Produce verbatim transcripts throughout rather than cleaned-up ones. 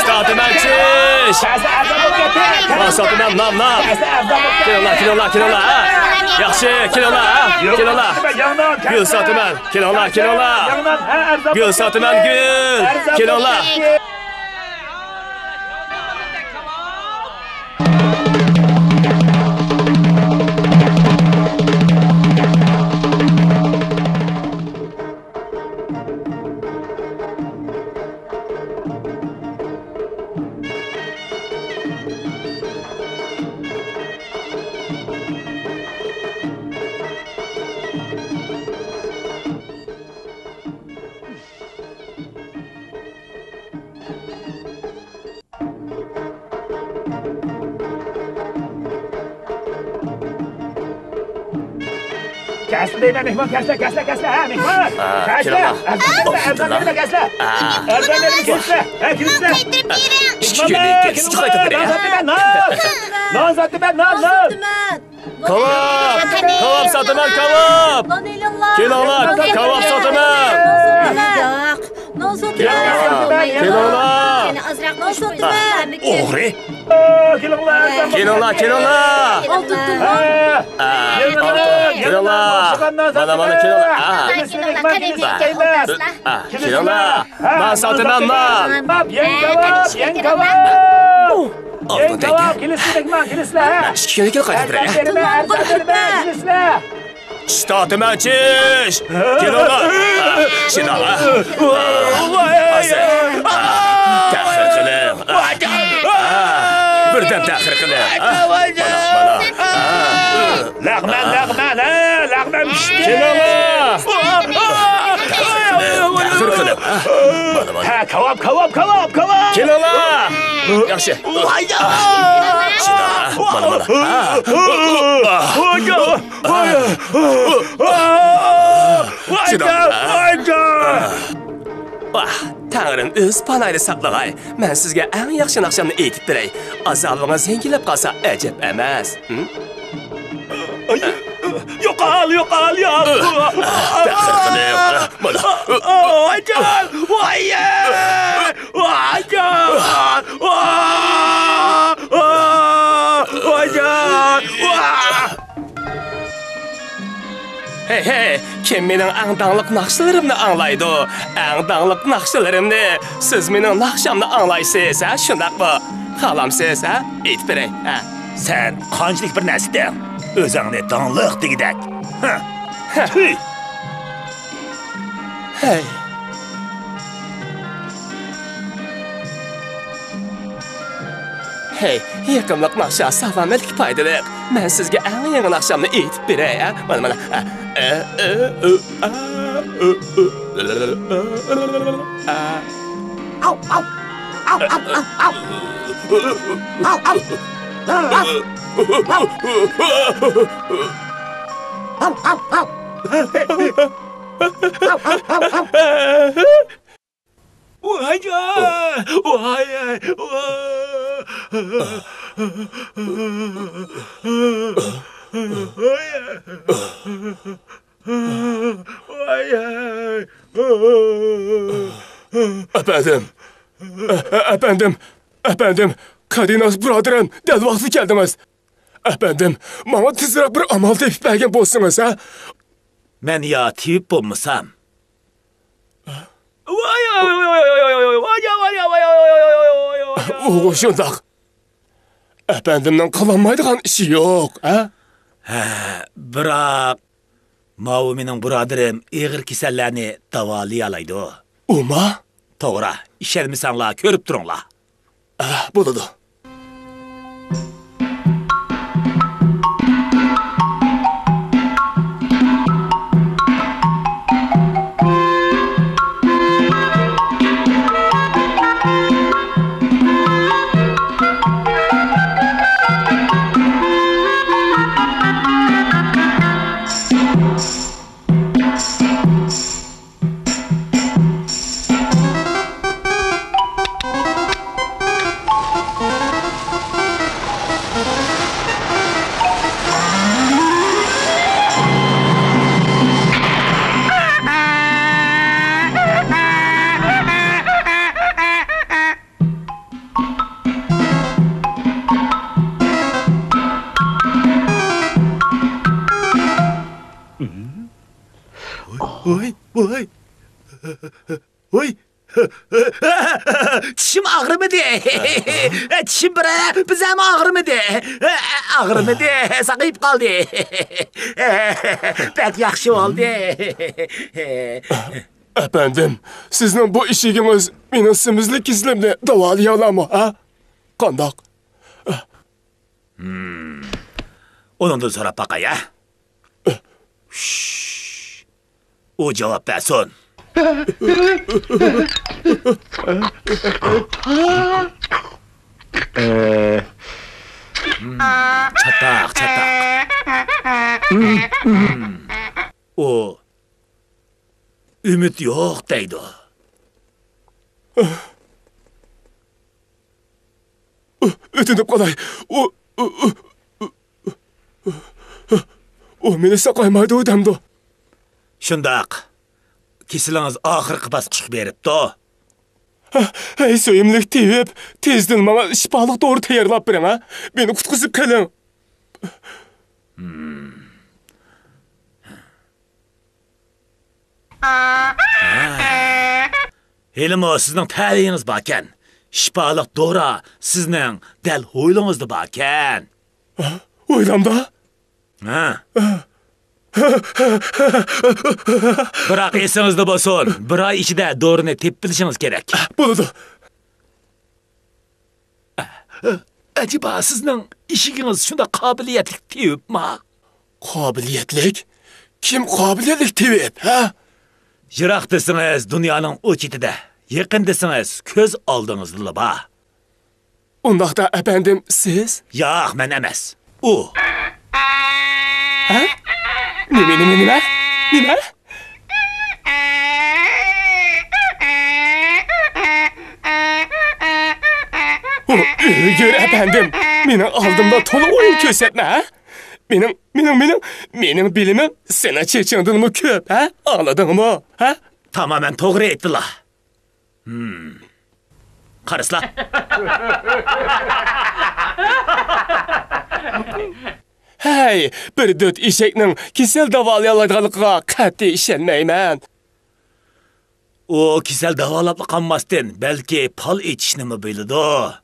ساتىمەن چىش. مال ساتىمەن نان، نان. كېلىڭلار، كېلىڭلار، كېلىڭلار، ھە. ياخشى، كېلىڭلار، ھە. كېلىڭلار. گۈل ساتىمەن. كېلىڭلار، كېلىڭلار. گۈل ساتىمەن، گۈل. كېلىڭلار. كەلسە دەيمەن، مېھمان، كەلسە، كەلسە، كەلسە، ھە، مېھمان. ھە، كەلسە. كېلىڭلار. ئەرزان بېرىمە، ئەرزان بېرىمە، كەلسە. ئەرزان بېرىمە، كېلىسە. ھە، كېلىسە. ئىككى كۈندىن كېيىن سىزگە قايتىپ بېرەي. نان ساتىمەن، نان. نان ساتىمەن، نان، نان. كاۋاپ! كاۋاپ ساتىمەن، كاۋاپ! كېلىڭلار، كاۋاپ ساتىمەن! كېلىڭلار! كېلىڭلار! ئوغرى! كېلىڭلار، كېلىڭلار! ئالتۇن! كېلىڭلار! مانا، مانا، كېلىڭلار! كېلىڭلار! نان ساتىمەن، نان! يەڭ كاۋاپ، يەڭ كاۋاپ! ئالتۇن تەڭگە. كېلىسىلەر، مېھمان، كېلىسىلەر. مەن ئىككى كۈندىن كېيىن قايتىپ بېرەي. ئەرزان بېرىمە، ئەرزان بېرىمە، كېلىسىلەر. چىش تارتىمەن، چىش. كېلىڭلار. شۇنداق. تەخىر قىلىڭ. بىردەم تەخىر قىلىڭ. مانا، مانا. لەغمەن، لەغمەن، ھە، لەغمەن پىشتى. كېلىڭلار. تەخىر قىلىڭ، تەخىر قىلىڭ. مانا، مانا. ھە، كاۋاپ، كاۋاپ، كاۋاپ، كاۋاپ. كېلىڭلار. ياخشى. ۋاي، مانا، مانا. ھە. ۋاھ، تەڭرىم ئۆز پاناھىدا ساقلىغاي. مەن سىزگە ئەڭ ياخشى ناخشامنى ئېيتىپ بېرەي. ئازابىڭىز يەڭگىللەپ قالسا ئەجەب ئەمەس. ھىم؟ يوقال، يوقال، يوق. تەخىر قىلىڭ. مانا. ۋايجان! ۋاي! ۋايجان! ۋايجان! ھەي، ھەي، كىم مېنىڭ ئەڭ داڭلىق ناخشىلىرىمنى ئاڭلايدۇ؟ ئەڭ داڭلىق ناخشىلىرىمنى. سىز مېنىڭ ناخشامنى ئاڭلايسىز، ھە؟ شۇنداقمۇ؟ خالامسىز، ھە؟ ئېيتىپ بېرەي، ھە؟ سەن قانچىلىك بىر نەرسىدىڭ؟ ئۆزۈڭنى داڭلىق دېگۈدەك. ھە. ھە. تۈي. ھەي. ھەي، يېقىملىق ناخشا سالامەتلىككە پايدىلىق. مەن سىزگە ئەڭ يېڭى ناخشامنى ئېيتىپ بېرەي، ھە؟ مانا، مانا. ھە. ئە، ئە، ئۆ، ئا، ئۆ، ئۆ، ئا. ۋاي، ۋاي، ۋاي. ئەپەندىم، ئە-، ئە-، ئەپەندىم، ئەپەندىم، كادىناس بۇرادىرىم، دەل ۋاقتىدا كەلدىڭىز. ئەپەندىم، ماڭا تېزرەك بىر ئامال تېپىپ بەرگەن بولسىڭىز، ھە؟ مەن يا تېۋىپ بولمىسام. ئۇ شۇنداق. ئەپەندىمنىڭ قىلالمايدىغان ئىشى يوق، ھە؟ ھە، بىراق، ماۋۇ مېنىڭ بۇرادىرىم ئېغىر كېسەللەرنى داۋالىيالايدۇ. ئۇما؟ توغرا، ئىشەنمىسەڭلار كۆرۈپ تۇرۇڭلار. ھە، بولىدۇ. ۋاي. ۋاي. چىشىم ئاغرىمىدى. چىشىم بىر بىزەم ئاغرىمىدى. ئاغرىمىدى، ساقىيىپ قالدى. بەك ياخشى بولدى. ئەپەندىم، سىزنىڭ بۇ ئىشىكىڭىز مېنىڭ سېمىزلىك كېسىلىمنى داۋالىيالامۇ، ھە؟ قانداق؟ ئۇنىڭدىن سوراپ باقاي، ھە؟ شش. ئۇ جاۋاب بەرسۇن. چاتاق، چاتاق. ئۇ ئۈمىد يوق دەيدۇ. ئۆتۈنۈپ قالاي. ئۇ، ئۇ، ئۇ، ئۇ، ئۇ مېنى ساقايمايدۇ دەمدۇ. شۇنداق. كېسىلىڭىز ئاخىرقى باسقۇچقا بېرىپتۇ. ھەي، سۆيۈملۈك تېۋىپ، تېزدىن ماڭا شىپالىق دورا تەييارلاپ بېرىڭ، ھە؟ مېنى قۇتقۇزۇپ قېلىڭ. ھېلىمۇ سىزنىڭ تەلىيىڭىز باركەن. شىپالىق دورا سىزنىڭ دەل ھويلىڭىزدا باركەن. ھويلامدا؟ ھە. بىراق ئېسىڭىزدە بولسۇن، بىر ئاي ئىچىدە دورىنى تېپىپ بېرىشىڭىز كېرەك. بولىدۇ. ئەجەبا سىزنىڭ ئىشىكىڭىز شۇنداق قابىلىيەتلىك تېۋىپما؟ قابىلىيەتلىك؟ كىم قابىلىيەتلىك تېۋىپ، ھە؟ يىراق دېسىڭىز دۇنيانىڭ ئۇ چېتىدە، يېقىن دېسىڭىز كۆز ئالدىڭىزدىلا بار. ئۇنداقتا ئەپەندىم سىز؟ ياق، مەن ئەمەس. ئۇ. ھە؟ نېمە، نېمە، نېمە؟ نېمە؟ ئۇ ئۆلگۈر ئەپەندىم، مېنىڭ ئالدىمدا تولا ئويۇن كۆرسەتمە، ھە؟ مېنىڭ، مېنىڭ، مېنىڭ، مېنىڭ بىلىمىم سېنىڭ چېچىڭدىنمۇ كۆپ، ھە؟ ئاڭلىدىڭمۇ، ھە؟ تامامەن توغرا ئېيتتىلا. ھىم. قارىسىلا. ھەي، بىر دۆت ئېشەكنىڭ كېسەل داۋالىيالايدىغانلىقىغا قەتئىي ئىشەنمەيمەن. ئۇ كېسەل داۋالاپلا قالماستىن، بەلكى پال ئېچىشنىمۇ بىلىدۇ.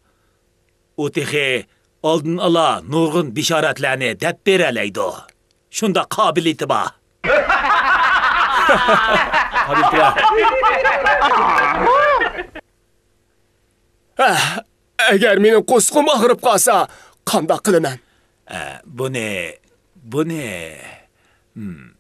ئۇ تېخى ئالدىن ئالا نۇرغۇن بېشارەتلەرنى دەپ بېرەلەيدۇ. شۇنداق قابىلىيىتى بار. قابىلىيىتى بار. ئەھ، ئەگەر مېنىڭ قورسىقىم ئاغرىپ قالسا، قانداق قىلىمەن؟ ئە، بۇنى، بۇنى، ھىم.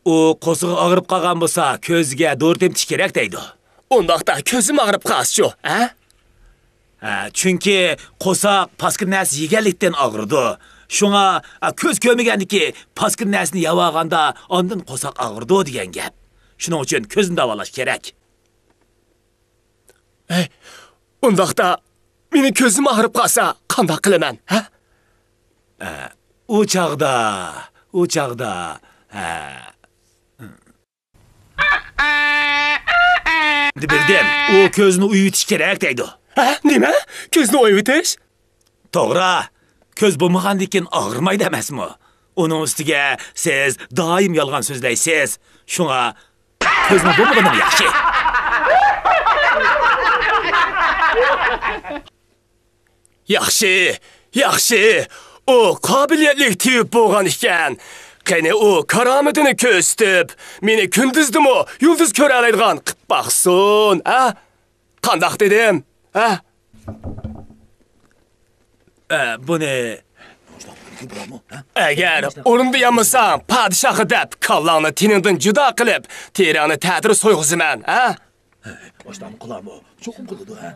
ئۇ قورسىقى ئاغرىپ قالغان بولسا، كۆزىگە دورا تېمىتىش كېرەك دەيدۇ. ئۇنداقتا كۆزۈم ئاغرىپ قالسىچۇ، ھە؟ ھە، چۈنكى قورساق پاسكىنا نەرسە يېگەنلىكتىن ئاغرىدۇ. شۇڭا، ئا، كۆز كۆرمىگەندىكى پاسكىنا نەرسىنى يەۋالغاندا ئاندىن قورساق ئاغرىدۇ دېگەن گەپ. شۇنىڭ ئۈچۈن كۆزنى داۋالاش كېرەك. ھەي، ئۇنداقتا مېنىڭ كۆزۈم ئاغرىپ قالسا قانداق قىلىمەن، ھە؟ ئە، ئۇ چاغدا، ئۇ چاغدا، ھە. ئەمدى بىلدىم، ئۇ كۆزنى ئويۇۋېتىش كېرەك دەيدۇ. ھە؟ نېمە؟ كۆزنى ئويۇۋېتىش؟ توغرا، كۆز بولمىغاندىن كېيىن ئاغرىمايدۇ ئەمەسمۇ؟ ئۇنىڭ ئۈستىگە سىز دائىم يالغان سۆزلەيسىز. شۇڭا كۆزنىڭ بولمىغىنىمۇ ياخشى. ياخشى، ياخشى. ئۇ قابىلىيەتلىك تېۋىپ بولغان ئىكەن. قېنى ئۇ كارامىتىنى كۆرسىتىپ، مېنى كۈندۈزدىمۇ يۇلتۇز كۆرەلەيدىغان قىپ باقسۇن، ھە؟ قانداق دېدىم، ھە؟ ئە، بۇنى ئەگەر ئورنىدا يانمىساڭ، پادىشاھقا دەپ كاللاڭنى تېنىڭدىن جۇدا قىلىپ، تېرەڭنى تەتۈر سويغۇزىمەن، ھە؟ ئاشتام قىلارمۇ؟ چوقۇم قىلىدۇ، ھە؟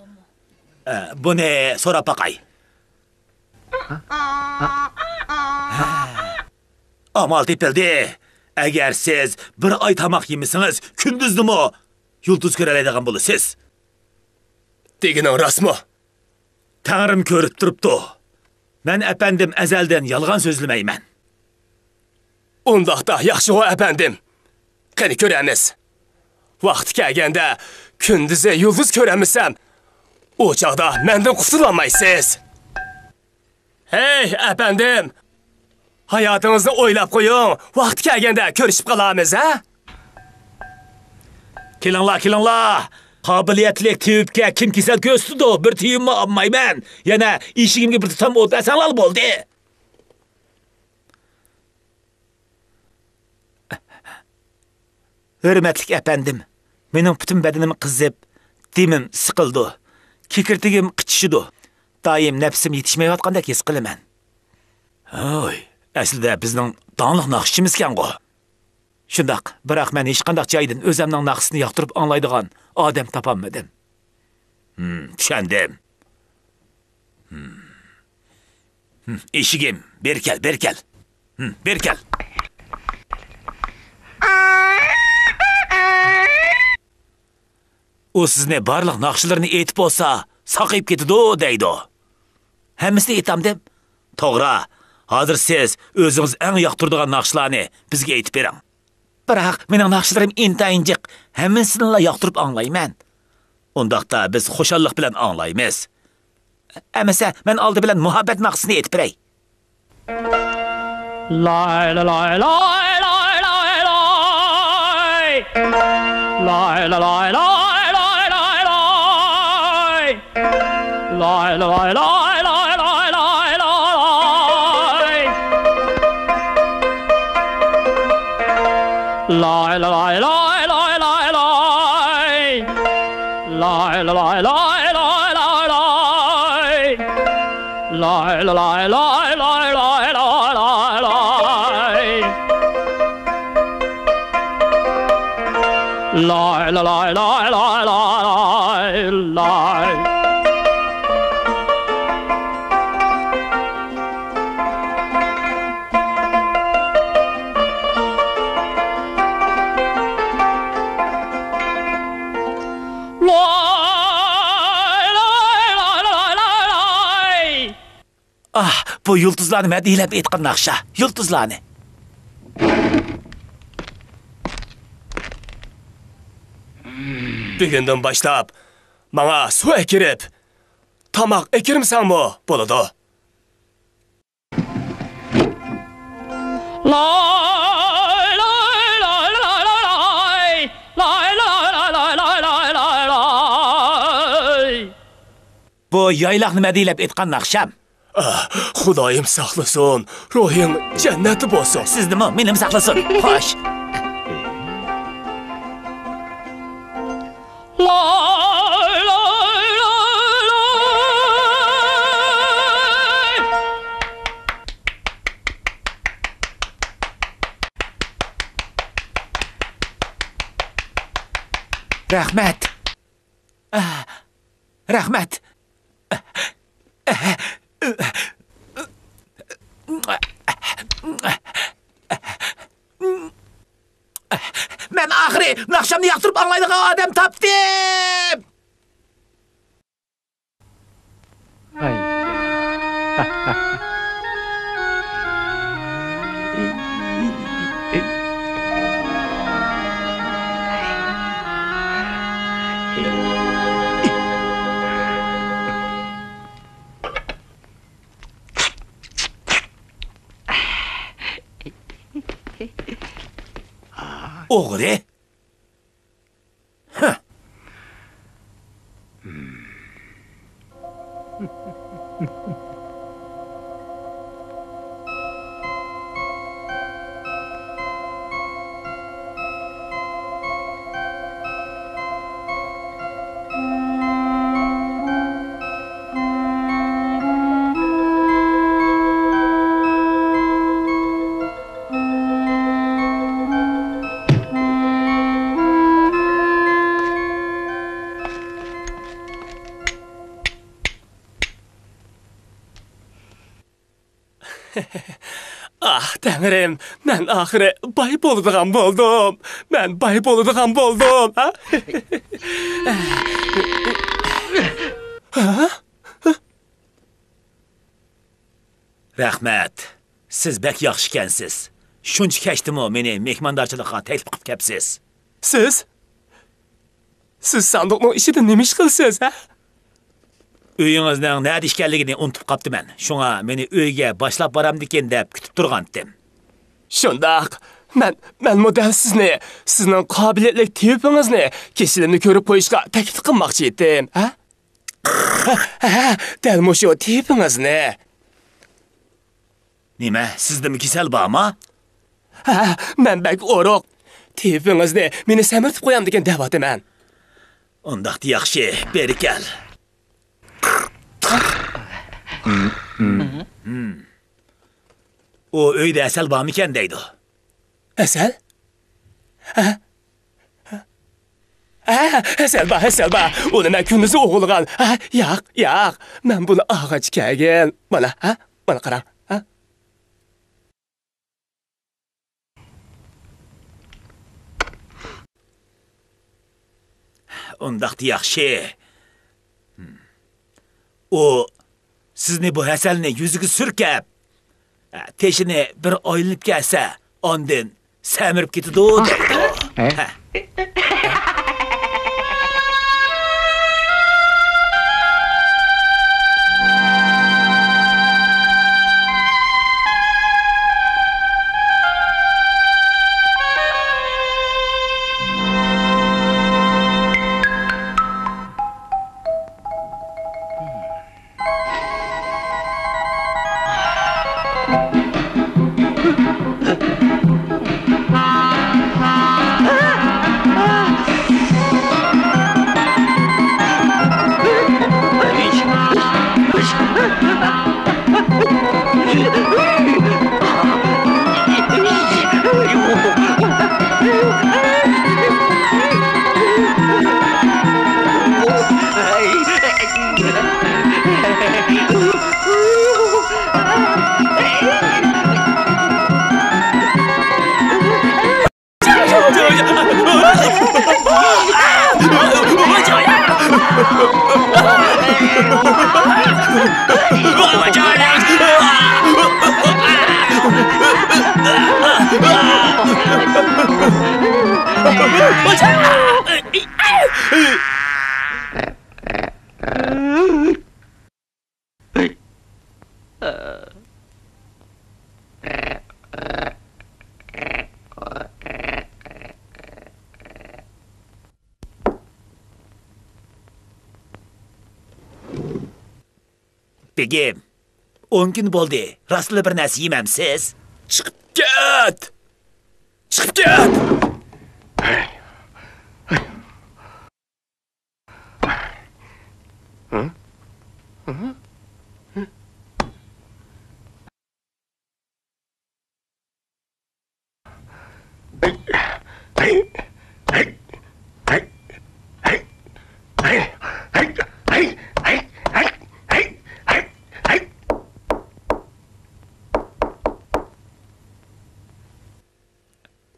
ئە، بۇنى سوراپ باقاي. ئامال تېپىلدى. ئەگەر سىز بىر ئاي تاماق يېمىسىڭىز، كۈندۈزدىمۇ يۇلتۇز كۆرەلەيدىغان بولىسىز. دېگىنىڭ راستمۇ؟ تەڭرىم كۆرۈپ تۇرۇپتۇ. مەن ئەپەندىم ئەزەلدىن يالغان سۆزلىمەيمەن. ئۇنداقتا ياخشىغۇ ئەپەندىم. قېنى كۆرەرمىز. ۋاقتى كەلگەندە كۈندۈزى يۇلتۇز كۆرەلمىسەم، ئۇ چاغدا مەندىن قۇتۇلالمايسىز. ھەي، ئەپەندىم! ھاياتىڭىزنى ئويلاپ قويۇڭ، ۋاقتى كەلگەندە كۆرۈشۈپ قالارمىز، ھە؟ كېلىڭلار، كېلىڭلار! قابىلىيەتلىك تېۋىپكە كىم كېسەل كۆرسىتىدۇ، بىر تىيىنمۇ ئالمايمەن. يەنە ئېشىكىمگە بىر تۇتام ئوت بەرسەڭلار بولدى. ھۆرمەتلىك ئەپەندىم، مېنىڭ پۈتۈن بەدىنىم قىزىپ، دېمىم سىقىلىدۇ، كېكىرتىكىم قىچىشىدۇ. دائىم نەپىسىم يېتىشمەيۋاتقاندەك ھېس قىلىمەن. ھوي، ئەسلىدە بىزنىڭ داڭلىق ناخشىچىمىزكەنغۇ. شۇنداق، بىراق مەن ھېچقانداق جايدىن ئۆزەمنىڭ ناخشىسىنى ياقتۇرۇپ ئاڭلايدىغان ئادەم تاپالمىدىم. ھىم، چۈشەندىم. ھىم. ھىم، ئېشىكىم، بېرى كەل، بېرى كەل. ھىم، بېرى كەل. ئۇ سىزنى بارلىق ناخشىلىرىنى ئېيتىپ بولسا، ساقىيىپ كېتىدۇ دەيدۇ. ھەممىسىنى ئېيتامدىم؟ توغرا. ھازىر سىز ئۆزىڭىز ئەڭ ياقتۇرىدىغان ناخشىلارنى بىزگە ئېيتىپ بېرىڭ. بىراق مېنىڭ ناخشىلىرىم ئىنتايىن جىق، ھەممىسىنىلا ياقتۇرۇپ ئاڭلايمەن. ئۇنداقتا بىز خۇشاللىق بىلەن ئاڭلايمىز. ئەمىسە، مەن ئالدى بىلەن مۇھەببەت ناخشىسىنى ئېيتىپ بېرەي. لاي، لاي، لاي، لاي، لاي، لاي. لاي، لاي، لاي، لاي، لاي، لاي، لاي. لاي، لاي، لاي، لاي، لاي، لاي، لاي. لاي، لاي، لاي، لاي، لاي، لاي. لاي، لاي، لاي، لاي، لاي، لاي. لاي، لاي، لاي، لاي، لاي، لاي، لاي. لاي، لاي، لاي، لاي، لاي، لاي، لاي. ئاھ، بۇ يۇلتۇزلارنى مەدھىيەلەپ ئېيتقان ناخشا. يۇلتۇزلارنى. بۈگۈندىن باشلاپ ماڭا سۇ ئەكىرىپ، تاماق ئەكىرمىسەڭمۇ بولىدۇ. لاي، لاي، لاي، لاي، لاي. لاي، لاي، لاي، لاي، لاي، لاي، لاي. بۇ يايلاقنى مەدھىيەلەپ ئېيتقان ناخشام. ئاھ، خۇدايىم ساقلىسۇن، روھىڭ جەننەتتە بولسۇن. سىزنىمۇ، مېنىمۇ ساقلىسۇن. خوش. لاي، لاي، لاي، لاي. رەھمەت. ئاھ، رەھمەت. مەن ئاخىرى ناخشامنى ياقتۇرۇپ ئاڭلايدىغان ئادەم تاپتىم! ئوغرى! ئاھ، تەڭرىم، مەن ئاخىرى باي بولىدىغان بولدۇم. مەن باي بولىدىغان بولدۇم. ھە؟ ھە؟ رەھمەت. سىز بەك ياخشىكەنسىز. شۇنچە كەچتىمۇ مېنى مېھماندارچىلىققا تەكلىپ قىلىپ كەپسىز. سىز؟ سىز ساندۇقنىڭ ئىچىدە نېمە ئىش قىلىسىز، ھە؟ ئۆيىڭىزنىڭ نەدە ئىكەنلىكىنى ئۇنتۇپ قاپتىمەن. شۇڭا مېنى ئۆيگە باشلاپ بارامدىكىن دەپ كۈتۈپ تۇرغانتىم. شۇنداق. مەن، مەنمۇ دەل سىزنى، سىزنىڭ قابىلىيەتلىك تېۋىپىڭىزنى، كېسىلىمنى كۆرۈپ قويۇشقا تەكلىپ قىلماقچى ئىدىم. ھە؟ ھە، ھە، دەل مۇشۇ تېۋىپىڭىزنى. نېمە، سىزدىمۇ كېسەل بارما؟ ھە، مەن بەك ئورۇق. تېۋىپىڭىزنى مېنى سەمرىتىپ قويامدىكىن دەۋاتىمەن. ئۇنداقتا ياخشى، بېرى كەل. ئۇ ئۆيدە ھەسەل بارمىكەن دەيدۇ. ھەسەل؟ ھە؟ ھە، ھەسەل بار، ھەسەل بار. ئۇنى مەن كۈندۈزى ئوغرىلىغان. ھە، ياق، ياق. مەن بۇنى ئالغاچ كەلگىن. مانا، ھە؟ مانا قاراڭ. ھە؟ ئۇنداقتا ياخشى. ئۇ سىزنى بۇ ھەسەلنى يۈزىگە سۈركەپ، تېشىنى بىر ئايلىنىپ كەلسە، ئاندىن سەمرىپ كېتىدۇ دەيدۇ. ھە. بېگىم، ئون كۈن بولدى، راستلا بىر نەرسە يېمەمسىز؟ چىقىپ كەت! چىقىپ كەت!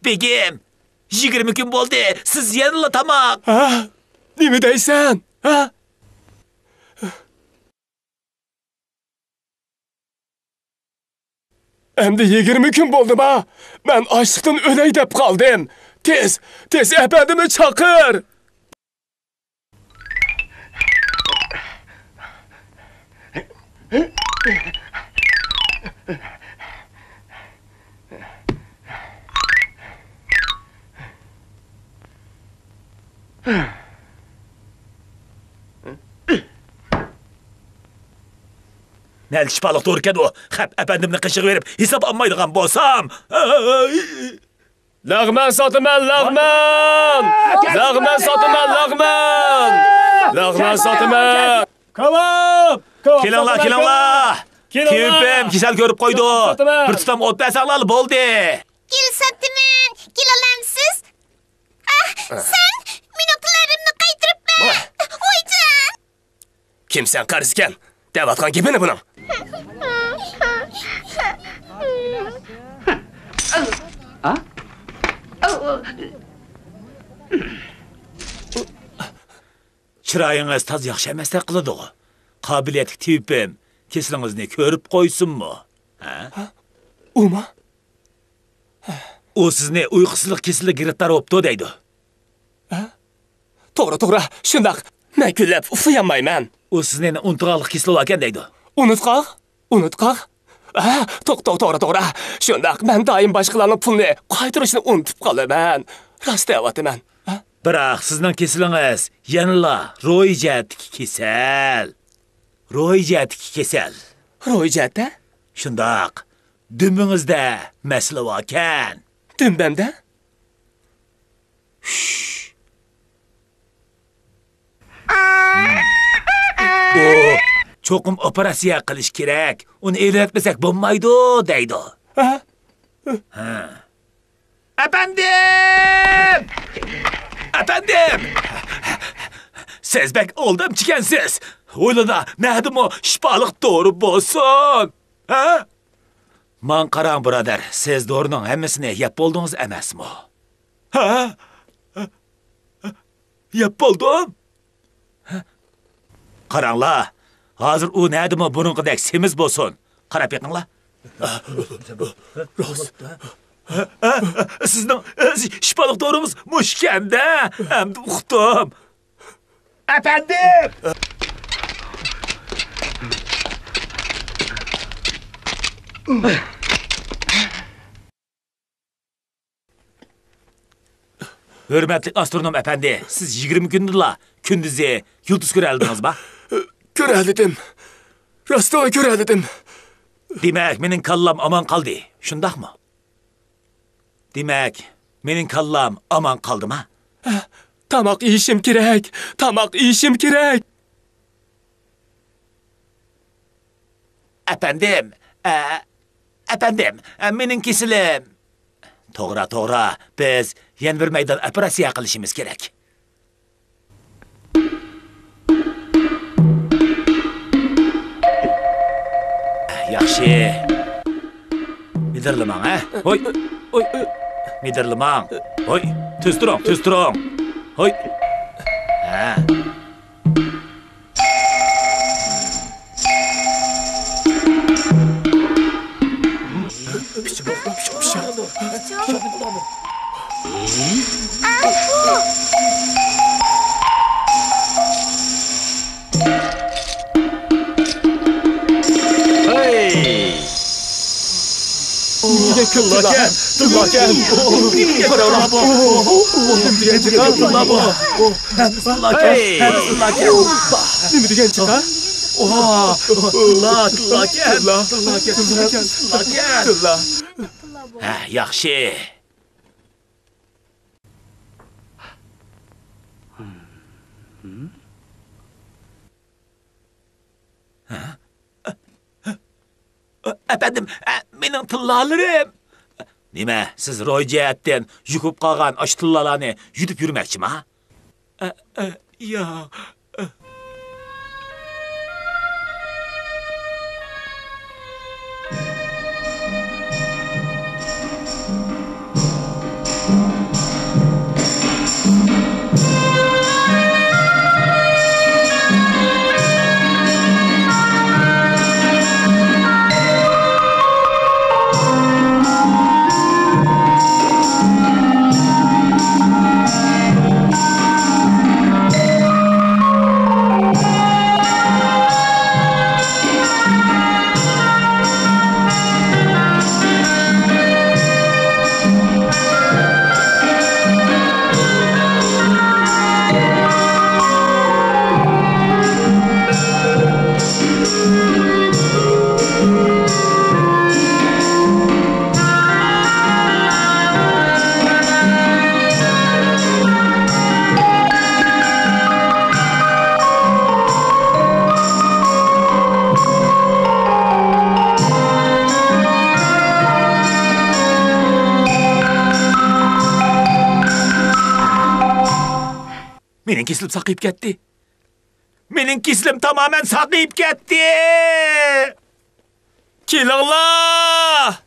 بېگىم، يىگىرمە كۈن بولدى، سىز يەنىلا تاماق. ھە؟ نېمە دەيسەن؟ ھە؟ ئەمدى يىگىرمە كۈن بولدىما؟ مەن ئاچلىقتىن ئۆلەي دەپ قالدىم. تېز، تېز ئەپەندىمنى چاقىر! نەدىكى شىپالىق دورىكەن ئۇ؟ خەپ ئەپەندىمنى قېشىغا بېرىپ ھېساب ئالمايدىغان بولسام. لەغمەن ساتىمەن، لەغمەن! لەغمەن ساتىمەن! كاۋاپ! كاۋاپ كېلىڭلار، ساتىمەن، كېلىڭلار! كاۋاپ! كېلىڭلار! تېۋىپىم كېسەل كۆرۈپ قويدى. ساتىمەن! بىر تۇتام ئوت بەرسەڭلار بولدى. گۈل ساتىمەن، گۈل ئالامسىز؟ ئاھ، سەن مېنىڭ پۇللىرىمنى قايتۇرۇپ بەر. ۋايجان! كىمسەن قەرزكەن؟ دەۋاتقان گېپى نېمە بۇنىڭ؟ چىرايىڭىز تازا ياخشى ئەمەستەك قىلىدىغۇ. قابىلىيەتلىك تېۋىپىم كېسىلىڭىزنى كۆرۈپ قويسۇنمۇ؟ ھە؟ ئۇما؟ ئۇ سىزنى ئۇيقۇسىزلىق كېسىلىگە گىرىپتار بوپتۇ دەيدۇ. ھە؟ توغرا، توغرا، شۇنداق. مەن كۈنلەپ ئۇخلىيالمايمەن. ئۇ سىزنى ئۇنتۇغانلىق كېسىلى باركەن دەيدۇ. ئۇنتقاق؟ ئۇنتقاق؟ ھە، توغ-، توغ-، توغرا، توغرا. شۇنداق، مەن دائىم باشقىلارنىڭ پۇلىنى قايتۇرۇشنى ئۇنتۇپ قالىمەن. راست دەۋاتىمەن. ھە؟ بىراق سىزنىڭ كېسىلىڭىز يەنىلا روھىي جەھەتتىكى كېسەل. روھىي جەھەتتىكى كېسەل. روھىي جەھەتتە؟ شۇنداق. دۈمبىڭىزدە مەسىلە باركەن. دۈمبەمدە؟ ئۇ، چوقۇم ئوپېراتسىيە قىلىش كېرەك. ئۇنى ئېلىۋەتمىسەك بولمايدۇ، دەيدۇ. ھە؟ ھە. ئەپەندىم! ئەپەندىم! سىز بەك ئالدامچىكەنسىز. ھويلىدا نەدىمۇ شىپالىق دورا بولسۇن؟ ھە؟ ماڭا قاراڭ، بۇرادەر، سىز دورىنىڭ ھەممىسىنى يەپ بولدىڭىز ئەمەسمۇ؟ ھە؟ يەپ بولدۇم. قاراڭلار، ھازىر ئۇ نەدىمۇ بۇرۇنقىدەك سېمىز بولسۇن. قاراپ بېقىڭلار. راست. سىزنىڭ شىپالىق دورىڭىز مۇشۇكەن-دە. ئەمدى ئۇقتۇم. ئەپەندىم! ھۆرمەتلىك ئاسترونوم ئەپەندى، سىز يىگىرمە كۈندىلا كۈندۈزى يۇلتۇز كۆرەلىدىڭىزما؟ كۆرەلىدىم. راستىنلا كۆرەلىدىم. دېمەك، مېنىڭ كاللام ئامان قالدى، شۇنداقمۇ؟ دېمەك، مېنىڭ كاللام ئامان قالدىما؟ تاماق يېيىشىم كېرەك، تاماق يېيىشىم كېرەك. ئەپەندىم، ئە، ئەپەندىم، ئە، مېنىڭ كېسىلىم. توغرا، توغرا، بىز يەنە بىر مەيدان ئوپېراتسىيە قىلىشىمىز كېرەك. ياخشى. مىدىرلىماڭ، ھە؟ ھوي، ھوي. مىدىرلىماڭ. ھوي، تۈز تۇرۇڭ، تۈز تۇرۇڭ. ھوي. ھە. ھەي! تىللاكەن، تىللاكەن. قاراڭلار بۇ. نېمە دېگەن چىقا، تىللا بۇ. ھەي! نېمە دېگەن چىقا؟ تىللا، تىللاكەن، تىللاكەن، تىللاكەن. ھە، ياخشى. ئەپەندىم، ئە، مېنىڭ تىللالىرىم! نېمە، سىز روھىي جەھەتتىن يۇقۇپ قالغان ئاشۇ تىللالارنى يۇتۇپ يۈرمەكچىما؟ ئە، ئە، يا. مېنىڭ كېسىلىم ساقىيىپ كەتتى. مېنىڭ كېسىلىم تامامەن ساقىيىپ كەتتى. كېلىڭلار!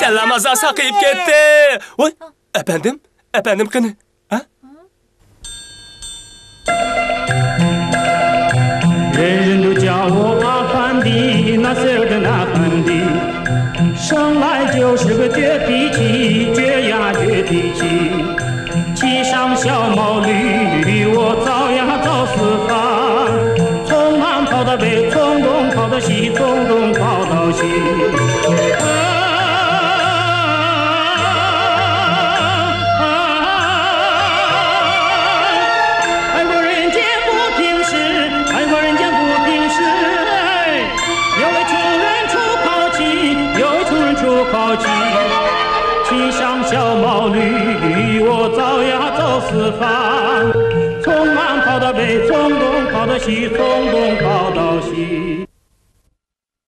سەللەم ھازا ساقىيىپ كەتتى. ۋاي، ئەپەندىم، ئەپەندىم قېنى؟ ھە؟ 人人都叫我阿凡提，那是个那凡提。生来就是个倔脾气，倔呀倔脾气。七上小毛驴，我招呀招四方。从南跑到北，从东跑到西，从东跑到西。啊，爱国人间不平时，爱国人间不平时。哎，有一群人出口气，有一群人出口气。七上小毛驴，我招呀招四方。从南跑到北，从东跑到西，从东跑到西。